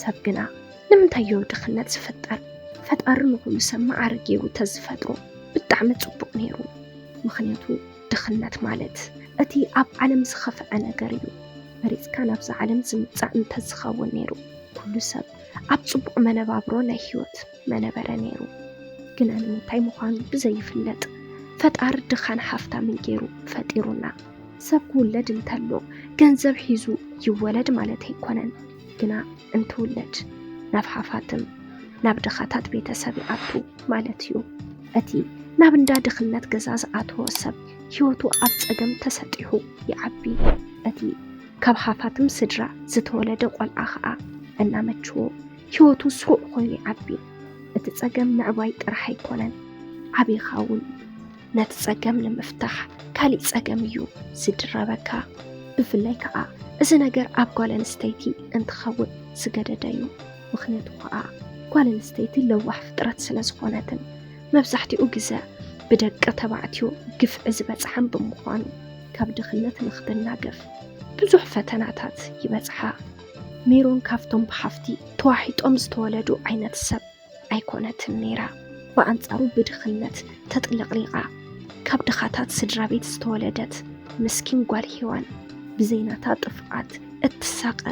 ሰብ ግና ንምንታይ እዩ ድኽነት ዝፍጠር? ፈጣሪ ንኹሉ ሰብ ማዕረ ገይሩ ተዝፈጥሮ ብጣዕሚ ጽቡቕ ነይሩ። ምኽንያቱ ድኽነት ማለት እቲ ኣብ ዓለም ዝኸፍዐ ነገር እዩ። መሪጽካ ናብዛ ዓለም ዝምጻእ እንተዝኸውን ነይሩ፣ ኩሉ ሰብ ኣብ ጽቡቕ መነባብሮ ናይ ህይወት መነበረ ነይሩ። ግና ንምንታይ ምዃኑ ብዘይፍለጥ፣ ፈጣሪ ድኻን ሃፍታምን ገይሩ ፈጢሩና። ሰብ ክውለድ እንተሎ ገንዘብ ሒዙ ይወለድ ማለት ኣይኮነን። ግና እንትውለድ ናብ ሃፋትም፣ ናብ ድኻታት ቤተሰብ ይኣቱ ማለት እዩ። እቲ ናብ እንዳ ድኽነት ገዛ ዝኣተወ ሰብ ህይወቱ ኣብ ጸገም ተሰጢሑ ይዓቢ። እቲ ካብ ሃፋትም ስድራ ዝተወለደ ቆልዓ ኸኣ እናመችዎ ህይወቱ ስሩዕ ኮይኑ ይዓቢ። እቲ ጸገም ምዕባይ ጥራሕ ኣይኮነን፣ ዓቢኻ እውን ነቲ ጸገም ንምፍታሕ ካሊእ ጸገም እዩ ዝድረበካ። ብፍላይ ከኣ እዚ ነገር ኣብ ጓል ኣንስተይቲ እንትኸውን ዝገደደ እዩ። ምኽንያቱ ከኣ ጓል ኣንስተይቲ ለዋህ ፍጥረት ስለ ዝኾነትን መብዛሕትኡ ግዘ ብደቂ ተባዕትዮ ግፍዒ ዝበጽሓን ብምዃኑ፣ ካብ ድኽነት ንኽትናገፍ ብዙሕ ፈተናታት ይበጽሓ። ሜሮን ካብቶም ብሃፍቲ ተዋሒጦም ዝተወለዱ ዓይነት ሰብ ኣይኮነትን ነይራ። ብኣንጻሩ ብድኽነት ተጥለቕሊቓ ካብ ድኻታት ስድራ ቤት ዝተወለደት ምስኪን ጓል ሄዋን፣ ብዘይ ናታ ጥፍኣት እትሳቐ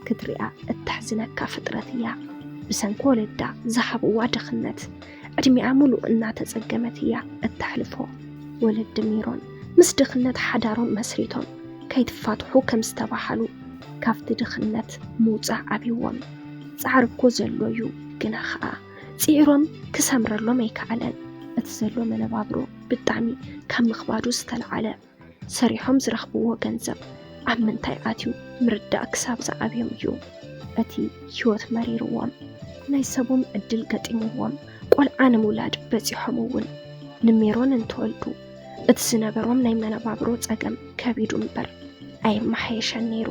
ክትሪኣ እተሕዝነካ ፍጥረት እያ። ብሰንኪ ወለዳ ዝሃብዋ ድኽነት ዕድሚኣ ሙሉእ እናተጸገመት እያ እተሕልፎ። ወለዲ ሜሮን ምስ ድኽነት ሓዳሮም መስሪቶም ከይትፋትሑ ከም ዝተባሃሉ ካብቲ ድኽነት ምውጻእ ኣብይዎም። ጻዕሪ እኮ ዘሎ እዩ፣ ግና ኸኣ ጽዒሮም ክሰምረሎም ኣይከኣለን። እቲ ዘሎ መነባብሮ ብጣዕሚ ካብ ምኽባዱ ዝተለዓለ፣ ሰሪሖም ዝረኽብዎ ገንዘብ ኣብ ምንታይ ኣትዩ ምርዳእ ክሳብ ዝኣብዮም እዩ እቲ ህይወት መሪርዎም። ናይ ሰቦም ዕድል ገጢምዎም ቆልዓ ንምውላድ በጺሖም እውን ንሜሮን እንትወልዱ እቲ ዝነበሮም ናይ መነባብሮ ጸገም ከቢዱ እምበር ኣይመሓየሸን ነይሩ።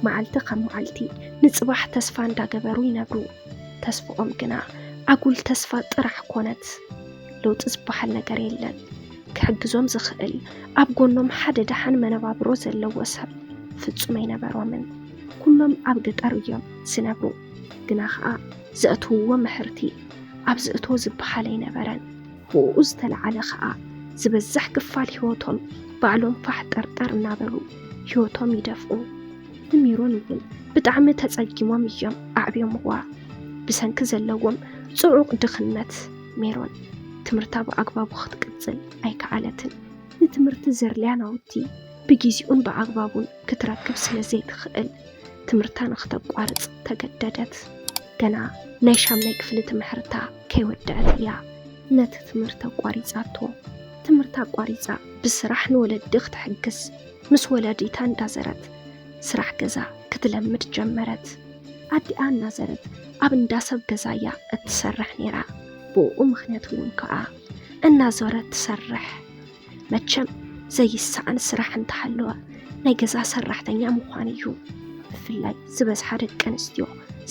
መዓልቲ ካብ መዓልቲ ንጽባሕ ተስፋ እንዳገበሩ ይነብሩ። ተስፍኦም ግና ኣጉል ተስፋ ጥራሕ ኮነት። ለውጢ ዝበሃል ነገር የለን። ክሕግዞም ዝኽእል ኣብ ጎኖም ሓደ ደሓን መነባብሮ ዘለዎ ሰብ ፍጹም ኣይነበሮምን። ኩሎም ኣብ ገጠር እዮም ዝነብሩ። ግና ኸኣ ዘእትውዎ ምህርቲ ኣብ ዝእቶ ዝበሃል ኣይነበረን። ብኡ ዝተለዓለ ኸኣ ዝበዝሕ ክፋል ህይወቶም ባዕሎም ፋሕ ጠርጠር እናበሉ ህይወቶም ይደፍኡ። ንሜሮን እውን ብጣዕሚ ተጸጊሞም እዮም ኣዕብዮምዋ። ብሰንኪ ዘለዎም ጽዑቕ ድኽነት ሜሮን ትምህርታ ብኣግባቡ ክትቅጽል ኣይከኣለትን። ንትምህርቲ ዘድልያ ናውቲ ብጊዜኡን ብኣግባቡን ክትረክብ ስለ ዘይትኽእል ትምህርታ ንክተቋርጽ ተገደደት። ገና ናይ ሻምናይ ክፍሊ ትምህርታ ከይወደአት እያ ነቲ ትምህርቲ ኣቋሪጻቶ። ትምህርታ ኣቋሪጻ ብስራሕ ንወለዲ ክትሕግዝ ምስ ወላዲታ እንዳዘረት ስራሕ ገዛ ክትለምድ ጀመረት። ኣዲኣ እናዘረት ኣብ እንዳ ሰብ ገዛ እያ እትሰርሕ ነይራ። ብኡ ምኽንያት እውን ከኣ እናዞረት ትሰርሕ። መቸም ዘይሰኣን ስራሕ እንተሃለወ ናይ ገዛ ሰራሕተኛ ምዃን እዩ። ብፍላይ ዝበዝሓ ደቂ ኣንስትዮ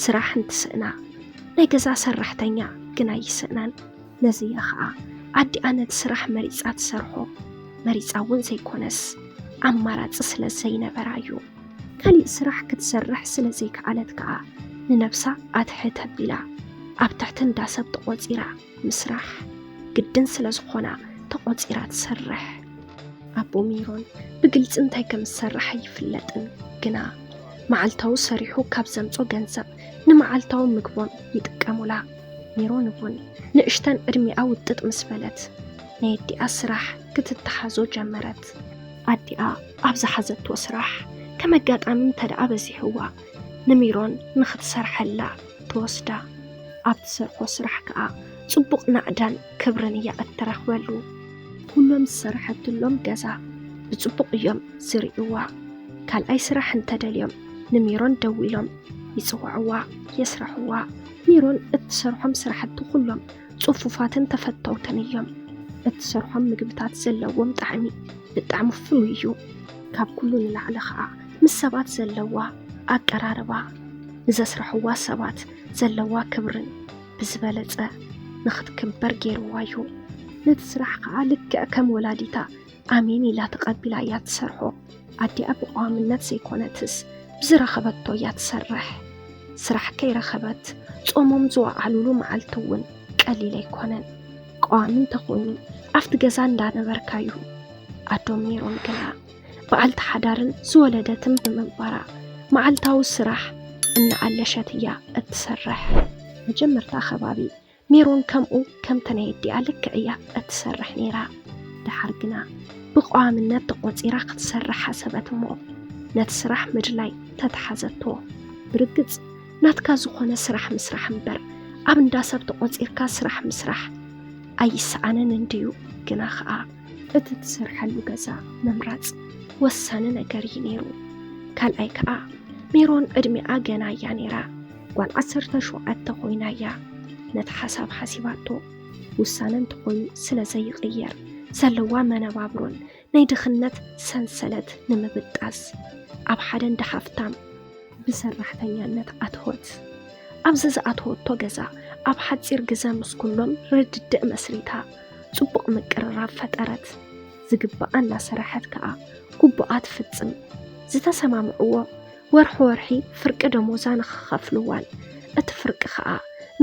ስራሕ እንትስእና ናይ ገዛ ሰራሕተኛ ግን ኣይስእናን። ነዚ እያ ኸኣ ኣዲኣ ነቲ ስራሕ መሪጻ ትሰርሖ። መሪጻ እውን ዘይኮነስ ኣማራጺ ስለ ዘይነበራ እዩ። ካሊእ ስራሕ ክትሰርሕ ስለ ዘይከኣለት ከኣ ንነብሳ ኣትሕት ኣቢላ ኣብ ትሕቲ እንዳ ሰብ ተቖጺራ ምስራሕ ግድን ስለ ዝኾና ተቖጺራ ትሰርሕ። ኣቦ ሜሮን ብግልጺ እንታይ ከም ዝሰርሕ ኣይፍለጥን፣ ግና መዓልታዊ ሰሪሑ ካብ ዘምጾ ገንዘብ ንመዓልታዊ ምግቦም ይጥቀሙላ። ሜሮን እውን ንእሽተን ዕድሚኣ ውጥጥ ምስ በለት ናይ ኣዲኣ ስራሕ ክትተሓዞ ጀመረት። ኣዲኣ ኣብ ዝሓዘቶ ስራሕ ከም ኣጋጣሚ እንተ ደኣ በዚሕዋ ንሜሮን ንኽትሰርሐላ ትወስዳ። ኣብ ትሰርሖ ስራሕ ከኣ ጽቡቕ ናእዳን ክብርን እያ እትረኽበሉ። ኩሎም ዝሰርሐትሎም ገዛ ብጽቡቕ እዮም ዝርእይዋ። ካልኣይ ስራሕ እንተደልዮም ንሜሮን ደዊሎም ይጽውዕዋ፣ የስርሕዋ። ሜሮን እትሰርሖም ስራሕቲ ኩሎም ጽፉፋትን ተፈተውትን እዮም። እትሰርሖም ምግብታት ዘለዎም ጣዕሚ ብጣዕሚ ፍሉይ እዩ። ካብ ኩሉ ንላዕሊ ኸኣ ምስ ሰባት ዘለዋ ኣቀራርባ፣ ንዘስርሕዋ ሰባት ዘለዋ ክብርን ብዝበለጸ ንኽትክበር ገይርዋ እዩ። ነቲ ስራሕ ኸኣ ልክዕ ከም ወላዲታ ኣሜን ኢላ ተቐቢላ እያ ትሰርሖ። ኣዲኣ ብቐዋምነት ዘይኮነትስ ብዝረኸበቶ እያ ትሰርሕ። ስራሕ ከይረኸበት ጾሞም ዝወዓሉሉ መዓልቲ እውን ቀሊል ኣይኮነን። ቀዋሚ እንተኾይኑ ኣብቲ ገዛ እንዳነበርካዩ። ኣዶ ሜሮን ግና በዓልቲ ሓዳርን ዝወለደትን ብምንባራ መዓልታዊ ስራሕ እናኣለሸት እያ እትሰርሕ። መጀመርታ ከባቢ ሜሮን ከምኡ ከምቲ ናይ ኣዲኣ ልክዕ እያ እትሰርሕ ነይራ። ደሓር ግና ብቐዋምነት ተቖጺራ ክትሰርሕ ሓሰበት እሞ ነቲ ስራሕ ምድላይ ተተሓዘቶ። ብርግጽ ናትካ ዝኾነ ስራሕ ምስራሕ እምበር ኣብ እንዳ ሰብ ተቖጺርካ ስራሕ ምስራሕ ኣይሰኣንን እንድዩ። ግና ኸኣ እቲ ትሰርሐሉ ገዛ ምምራጽ ወሳኒ ነገር እዩ ነይሩ። ካልኣይ ከኣ ሜሮን ዕድሚኣ ገና እያ ነይራ። ጓል ዓሰርተ ሸውዓተ ኮይና እያ ነቲ ሓሳብ ሓሲባቶ። ውሳነ እንተኾይኑ ስለ ዘይቕየር ዘለዋ መነባብሮን ናይ ድኽነት ሰንሰለት ንምብጣስ ኣብ ሓደ እንዳ ሃፍታም ብሰራሕተኛነት ኣትወት። ኣብዚ ዝኣተወቶ ገዛ ኣብ ሓጺር ግዘ ምስ ኩሎም ርድድእ መስሪታ ጽቡቕ ምቅርራብ ፈጠረት። ዝግባኣ እናሰራሐት ከኣ ግቡኣ ትፍጽም። ዝተሰማምዕዎ ወርሒ ወርሒ ፍርቂ ደሞዛ ንኽኸፍልዋን እቲ ፍርቂ ከኣ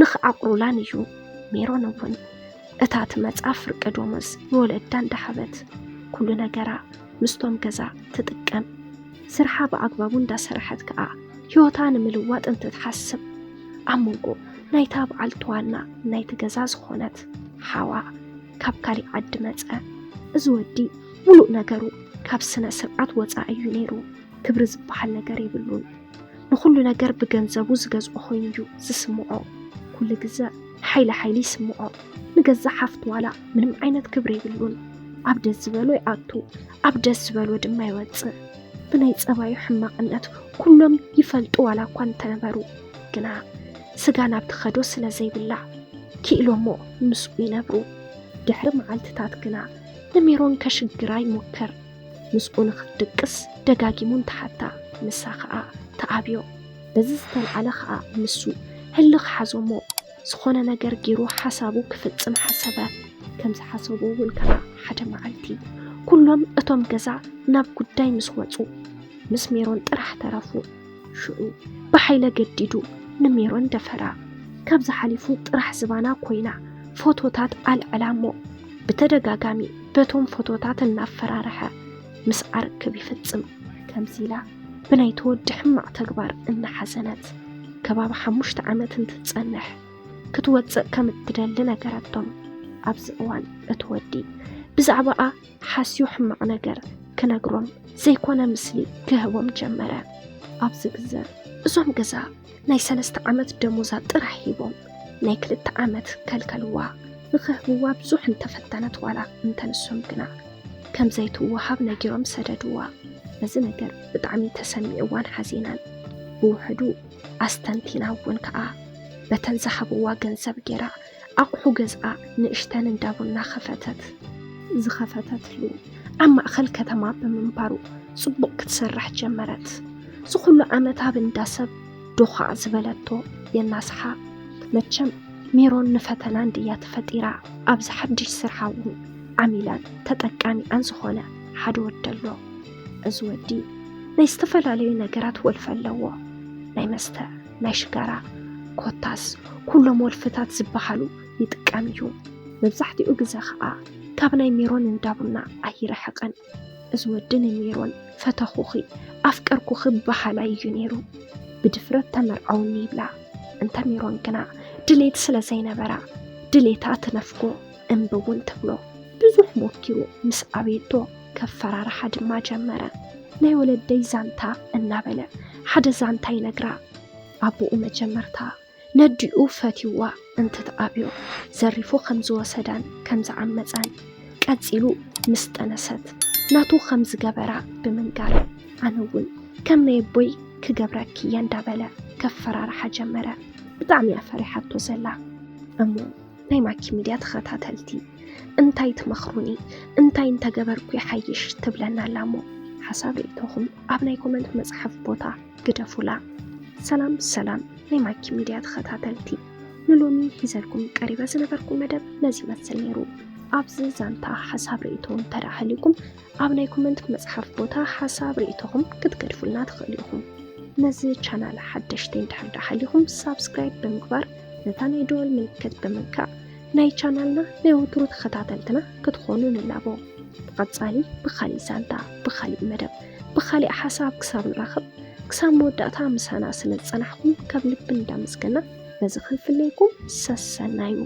ንኽዓቑሩላን እዩ። ሜሮን እውን እታ ትመጽኣ ፍርቂ ደሞዝ ንወለዳ እንዳሃበት ኩሉ ነገራ ምስቶም ገዛ ትጥቀም። ስርሓ ብኣግባቡ እንዳሰራሐት ከኣ ህይወታ ንምልዋጥ እንትትሓስብ ኣብ መንጎ ናይታ በዓልቲ ዋና ናይቲ ገዛ ዝኾነት ሓዋ ካብ ካሊእ ዓዲ መጸ። እዚ ወዲ ሙሉእ ነገሩ ካብ ስነ ስርዓት ወጻኢ እዩ ነይሩ። ክብሪ ዝበሃል ነገር የብሉን። ንኹሉ ነገር ብገንዘቡ ዝገዝኦ ኮይኑ እዩ ዝስምዖ። ኩሉ ግዘ ሓይሊ ሓይሊ ይስምዖ። ንገዛእ ሓፍቱ ዋላ ምንም ዓይነት ክብሪ የብሉን። ኣብ ደስ ዝበሎ ይኣቱ፣ ኣብ ደስ ዝበሎ ድማ ይወፅእ። ብናይ ፀባዩ ሕማቕነት ኩሎም ይፈልጡ ዋላ እኳ እንተነበሩ፣ ግና ስጋ ናብ ትኸዶ ስለ ዘይብላ ክኢሎሞ ምስኡ ይነብሩ። ድሕሪ መዓልትታት ግና ንሜሮን ከሽግራ ይሞክር። ምስኡ ንኽትድቅስ ደጋጊሙ እንተሓታ፣ ንሳ ኸኣ ትኣብዮ። በዚ ዝተልዓለ ኸኣ ንሱ ህልኽ ሓዞሞ ዝኾነ ነገር ገይሩ ሓሳቡ ክፍጽም ሓሰበ። ከም ዝሓሰቦ እውን ከኣ ሓደ መዓልቲ ኩሎም እቶም ገዛ ናብ ጉዳይ ምስ ወጹ፣ ምስ ሜሮን ጥራሕ ተረፉ። ሽዑ ብሓይለ ገዲዱ ንሜሮን ደፈራ። ካብዚ ሓሊፉ ጥራሕ ዝባና ኮይና ፎቶታት ኣልዕላ እሞ ብተደጋጋሚ በቶም ፎቶታት እናፈራርሐ ምስዓ ርክብ ይፍጽም። ከምዚ ኢላ ብናይቲ ወዲ ሕማቕ ተግባር እናሓዘነት ከባቢ ሓሙሽተ ዓመት እንትትጸንሕ ክትወጽእ ከም እትደሊ ነገረቶም። ኣብዚ እዋን እቲ ወዲ ብዛዕባኣ ሓስዩ ሕማቕ ነገር ክነግሮም ዘይኮነ ምስሊ ክህቦም ጀመረ። ኣብዚ ግዘ እዞም ገዛ ናይ ሰለስተ ዓመት ደሞዛ ጥራሕ ሂቦም ናይ ክልተ ዓመት ከልከልዋ። ንክህብዋ ብዙሕ እንተፈተነት ዋላ እንተ ንሶም ግና ከም ዘይትወሃብ ነጊሮም ሰደድዋ። በዚ ነገር ብጣዕሚ ተሰሚዕዋን ሓዚናን። ብውሕዱ ኣስተንቲና እውን ከኣ በተን ዝሃብዋ ገንዘብ ገይራ ኣቑሑ ገዝኣ ንእሽተን እንዳ ቡና ከፈተት። ዝኸፈተትሉ ኣብ ማእኸል ከተማ ብምንባሩ ጽቡቕ ክትሰርሕ ጀመረት። ዝኹሉ ዓመት ኣብ እንዳ ሰብ ዶኻዕ ዝበለቶ የናስሓ። መቸም ሜሮን ንፈተና እንድያ ተፈጢራ ኣብዚ ሓድሽ ስርሓ እውን ዓሚላን ተጠቃሚኣን ዝኾነ ሓደ ወዲ ኣሎ። እዚ ወዲ ናይ ዝተፈላለዩ ነገራት ወልፊ ኣለዎ። ናይ መስተ፣ ናይ ሽጋራ፣ ኮታስ ኩሎም ወልፍታት ዝበሃሉ ይጥቀም እዩ። መብዛሕትኡ ግዘ ኸኣ ካብ ናይ ሜሮን እንዳ ቡና ኣይርሕቕን። እዚ ወዲ ንሜሮን ፈተኹኺ ኣፍቀርኩኺ በሃላይ እዩ ነይሩ። ብድፍረት ተመርዓውኒ ይብላ። እንተ ሜሮን ግና ድሌት ስለ ዘይነበራ ድሌታ ትነፍጎ እምቢ እውን ትብሎ። ብዙሕ ሞኪሩ ምስ ኣበየቶ ከፈራርሓ ድማ ጀመረ። ናይ ወለደይ ዛንታ እናበለ ሓደ ዛንታ ይነግራ። ኣቦኡ መጀመርታ ነዲኡ ፈትይዋ እንትትኣብዮ ዘሪፉ ከም ዝወሰዳን ከም ዝዓመጻን ቀጺሉ ምስ ጠነሰት ናቱ ከም ዝገበራ ብምንጋር ኣነ እውን ከም ናይ ኣቦይ ክገብረኪ እየ እንዳበለ ከፈራርሓ ጀመረ። ብጣዕሚ እያ ፈሪሓቶ ዘላ። እሞ ናይ ማኪ ሚድያ ተኸታተልቲ እንታይ ትመኽሩኒ? እንታይ እንተገበርኩ ይሓይሽ ትብለና ኣላ እሞ ሓሳብ ርእይቶኹም ኣብ ናይ ኮመንት መጽሓፍ ቦታ ግደፉላ። ሰላም ሰላም ናይ ማኪ ሚድያ ተኸታተልቲ፣ ንሎሚ ሒዘልኩም ቀሪበ ዝነበርኩ መደብ ነዚ ይመስል ነይሩ። ኣብዚ ዛንታ ሓሳብ ርእይቶ እንተደኣ ሃልዩኩም ኣብ ናይ ኮመንት መጽሓፍ ቦታ ሓሳብ ርእይቶኹም ክትገድፉልና ትኽእሉ ኢኹም። ነዚ ቻናል ሓደሽቲ እንድሕር ደኣ ሃልዩኹም ሳብስክራይብ ብምግባር ነታ ናይ ደወል ምልክት ብምንካእ ናይ ቻናልና ናይ ወትሩ ተኸታተልትና ክትኾኑ ንላቦ። ብቐጻሊ ብኻሊእ ዛንታ፣ ብኻሊእ መደብ፣ ብኻሊእ ሓሳብ ክሳብ ንራኸብ ክሳብ መወዳእታ ምሳና ስለ ዝጸናሕኩም ካብ ልቢ እንዳመስገና በዚ ክንፍለየኩም ሰሰናዩ።